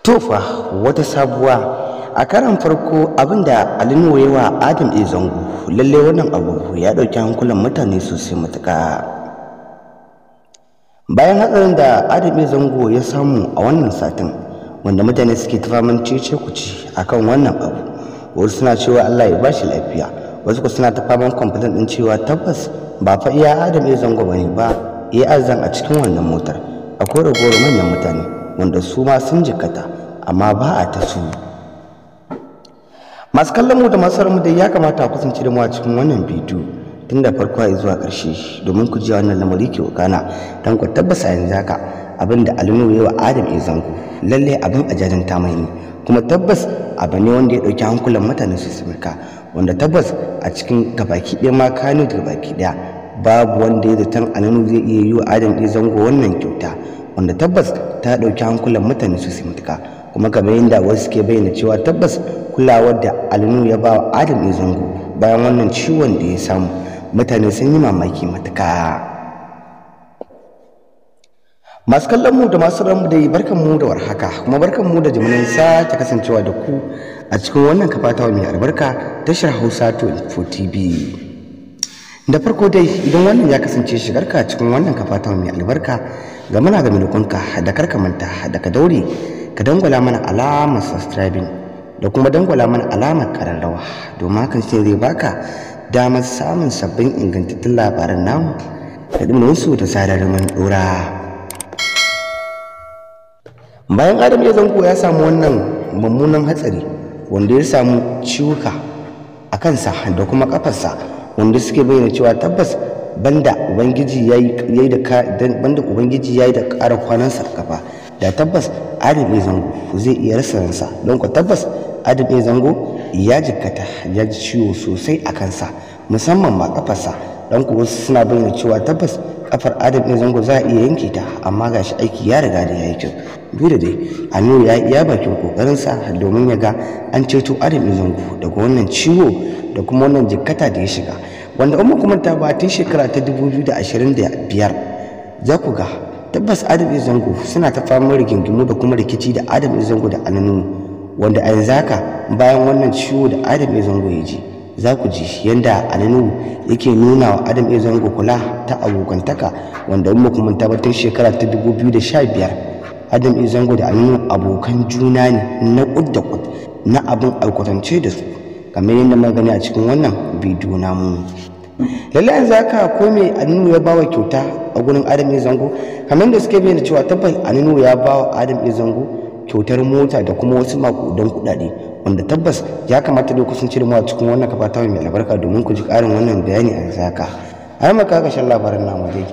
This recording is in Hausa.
Tofa wata sabuwa a karan farko abinda Ali Nuhu ya wa Adam A Zango, lalle wannan abu ya ɗauki hankulan mutane sosai matuƙa. Bayan hatsarin da Adam A Zango ya samu a wannan satin, wanda mutane suke ta faman cece kuce akan wannan abu, wasu suna cewa Allah ya bashi lafiya, wasu suna ta faman complaint din cewa tabbas ba fa iya Adam A Zango bane ba ya azan a cikin wannan motar, akwai ragowar manyan mutane wanda su ma sun jikkata amma ba a ta su. Masu kallon mu da masu mu dai ya kamata ku kasance da mu a cikin wannan bidiyo tun da farko zuwa ƙarshe domin ku ji wannan lamari ke wakana. Don ku tabbasa yanzu haka abin da Ali Nuhu ya wa Adam A Zango lalle abin a jajanta mai ne, kuma tabbas abu ne wanda ya ɗauki hankulan mutane su sumurka, wanda tabbas a cikin gabaki ɗaya ma Kano gabaki ɗaya babu wanda ya zaton Ali Nuhu zai iya yi wa Adam A Zango wannan kyauta, wanda tabbas ta ɗauki hankulan mutane su matuka. Kuma kamar yadda wasu ke bayyana cewa tabbas kulawar da Ali Nuhu ya ba wa Adam A Zango bayan wannan ciwon da ya samu, mutane sun yi mamaki matuka. Masu kallon mu da masu ranmu dai barkan mu da warhaka, kuma barkan mu da jimirin sake kasancewa da ku a cikin wannan kafa ta mai albarka, tashar Hausa 24 TV. Da farko dai idan wannan ya kasance shigarka cikin wannan kafa ta mai albarka, ga muna ga milukunka da karka manta da ka daure ka dangwala mana alamar subscribing da kuma dangwala mana alamar kararrawa, domin hakan shi zai baka damar samun sabbin ingantattun labaran namu da ɗumin su da zarar mun ɗora. Bayan Adam A Zango ya samu wannan mummunan hatsari wanda ya samu ciwuka a kansa da kuma kafarsa, wanda suke bayyana cewa tabbas banda ubangiji yayi da banda ubangiji yayi da ƙara kwanansa a kafa, da tabbas Adam A Zango zai iya rasa ransa. Don ko tabbas Adam A Zango ya jikkata, ya ji ciwo sosai a kansa, musamman ma kafarsa. Don ko wasu suna bayyana cewa tabbas kafar Adam A Zango za a iya yanke ta, amma gashi aiki ya riga da yayi kyau. Duk da dai Ali Nuhu ya iya bakin kokarinsa domin ya ga an ceto Adam A Zango daga wannan ciwo da kuma wannan jikkata da ya shiga, wanda in muka manta ba tun shekara ta 2025 za ku ga tabbas Adam A Zango suna ta faman rigingimu da kuma rikici da Adam A Zango da Ali Nuhu, wanda a yanzu haka bayan wannan ciwo da Adam A Zango ya ji, za ku ji yanda Ali Nuhu yake nuna wa Adam A Zango kula ta abokantaka, wanda in muka manta ba tun shekara ta 2015 Adam A Zango da Ali Nuhu abokan juna ne na kud da kud, na abin alkwatance da su, kamar yadda muka gani a cikin wannan bidiyo namu. Lallai yanzu haka ko me Ali Nuhu ya bawa kyauta a gurin Adam A Zango, kamar yadda suke bayyana cewa tabbas Ali Nuhu ya bawa Adam A Zango kyautar mota da kuma wasu maƙudan kuɗaɗe, wanda tabbas ya kamata da kusance da mu a cikin wannan kafa ta mai albarka domin ku ji ƙarin wannan bayani a yanzu haka. Har maka ƙarshen labarin namu dai